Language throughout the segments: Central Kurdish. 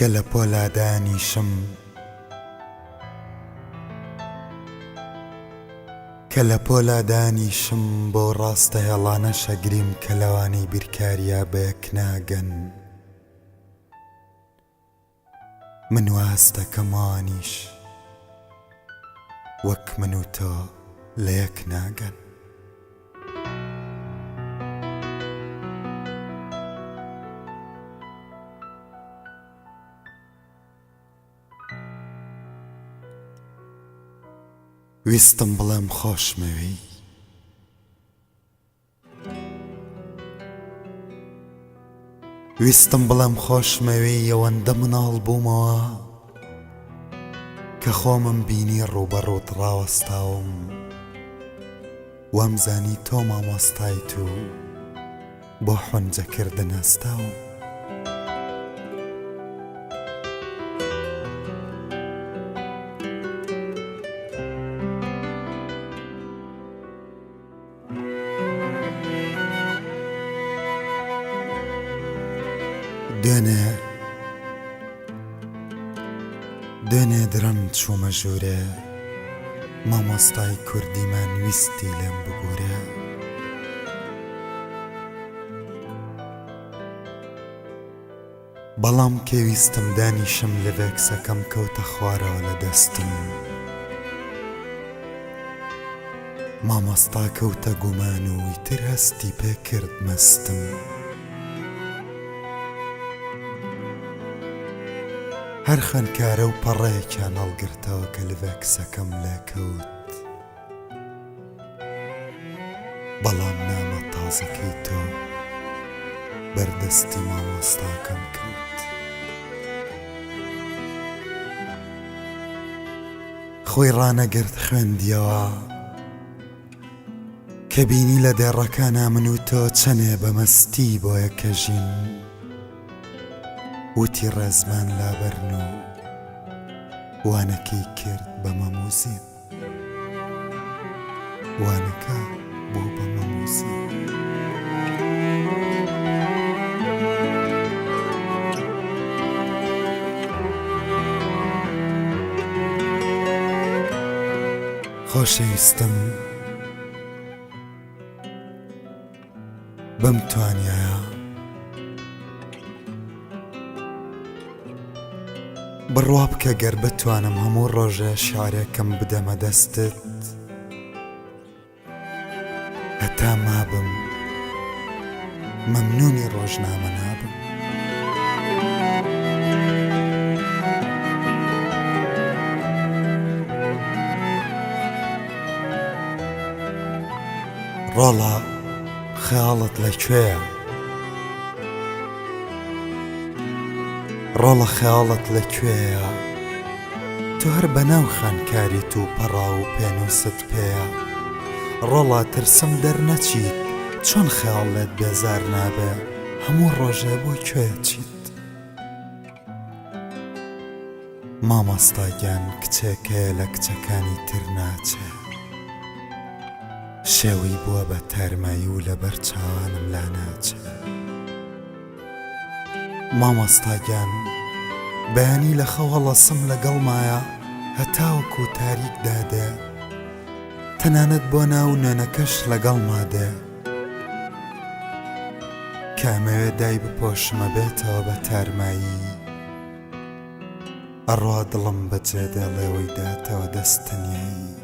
کە لە پۆلا دانیشم کە لە پۆلا دانیشم بەو ڕاستە هێڵانەش ئەگریم کە لەوانەی بیرکاریا بەیەک ناگەن من وا هەست دەکەم ئەوانیش وەک من و تۆ لە یەک ناگەن. ویستم بڵێم خۆشمەوێی. ویستم بڵێم خۆشمەوێی ئەوەندە مناڵ بوومەوە کە خۆمم بینی ڕووبەڕووت ڕاوەستاوم وامزانی تۆ مامۆستایت و بۆ حونجەکردن هەستاوم. دوێنێ دوێنێ درەنگ چوومە ژوورێ مامۆستای کوردیمان ویستی لێم ببوورێ. بەڵام کە ویستم دانیشم لڤێکسەکەم کەوتە خوارەوە لە دەستم. مامۆستا کەوتە گومان و ئیتر هەستی پێ کرد مەستم. هەر خوێندکارە و پەڕەیەکیان هەڵگرتەوە کە لڤێکسەکەم لێ کەوت. بەڵام نامە تازەکەی تۆ بەر دەستی مامۆستاکەم کەوت. خۆی ڕانەگرت خوێندیەوە کە بینی لە دێڕەکانا من و تۆ چەنێ بە مەستی بۆ یەکەژین وتی ڕێزمان لابەرن و وانەکەی کرد بە مەموزین. وانەکە بوو بە مەموزین. خۆشەویستم بمتوانیایە بڕوا بکە گەر بتوانم هەموو ڕۆژێ شیعرێکم بدەمە دەستت هەتا مابم مەمنونی ڕۆژنامە نابم. ڕۆڵە خەیاڵت لە کوێیە؟ ڕۆڵە خەیاڵت لە کوێیە؟ تۆ هەر بەناو خوێندکاریت و پەڕاو و پێنووست پێیە. ڕۆڵە ترسم دەرنەچیت، چۆن خەیاڵ لێت بێزار نابێ، هەموو ڕۆژێ بۆ کوێ ئەچیت؟ مامۆستا گیان کچێک هەیە لە کچەکانی تر ناچێ شێوەی بووە بە تارمایی و لەبەر چاوانم لا ناچێ مامۆستا گیان بەیانی لە خەو هەڵەسم لەگەڵمایە هەتاوەکو تاریک دادێ تەنانەت بۆ ناو نوێنەکەش لەگەڵما دێ کە ئەمەوێ دای بپۆشم ئەبێتەوە بە تارمایی ئەڕوا دڵم بە جێ دێڵێ وەی داتەوە دەست تەنیایی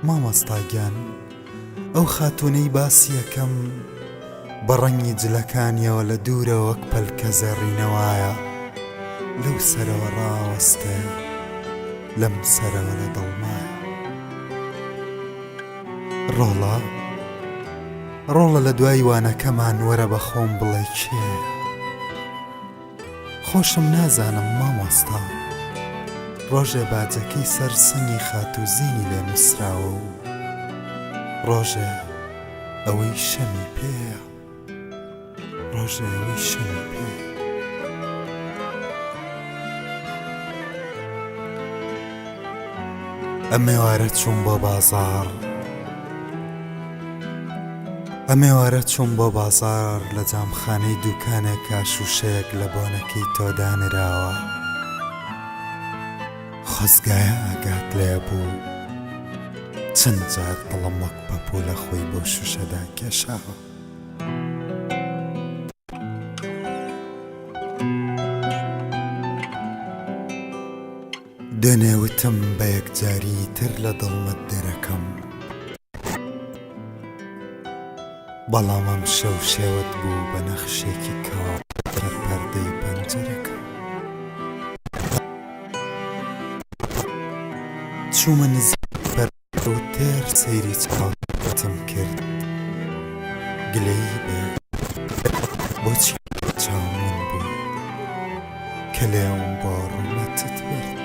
مامۆستا گیان ئەو خاتوونەی باسی ئەکەم بە ڕەنگی جلەکانیەوە لە دوورەوە وەک پەلکە زێڕینە وایە لەو سەرەوە ڕاوەستێ لەم سەرەوە لە دڵمایە ڕۆڵە ڕۆڵە لە دوای وانەکەمان وەرە بە خۆم بڵێ کێیە خۆشم نازانم مامۆستا ڕۆژێ باجەکەی سەر سنگی خاتوو زینی لێ نووسراوە و ڕۆژێ ئەوەی شەمی پێیە ڕۆژێ ئەوەی شەمی پێیە. ئەم ئێوارە چووم بۆ بازاڕ. ئەم ئێوارە چووم بۆ بازاڕ لە جامخانەی دووکانێکا شووشەیەک لە بۆنەکەی تۆ دانراوە. خۆزگایە ئاگات لێ بوو چەند جار دڵم وەک پەپوولە خۆی بۆ شووشەدا کێشاوە. دوێنێ وتم بە یەکجاری تر لە دڵمت دەرەکەم بەڵام ئەمشەو شێوت بوو بە نەخشێکی کاڵ سەر پەردەی پەنجەرەکەم. چوومە نزیک پەردە و تێر سەیری چاوتم کرد گلەیی بێ بۆچی چاوم ون بوو کە لێوم بۆ ڕوومەتت برد.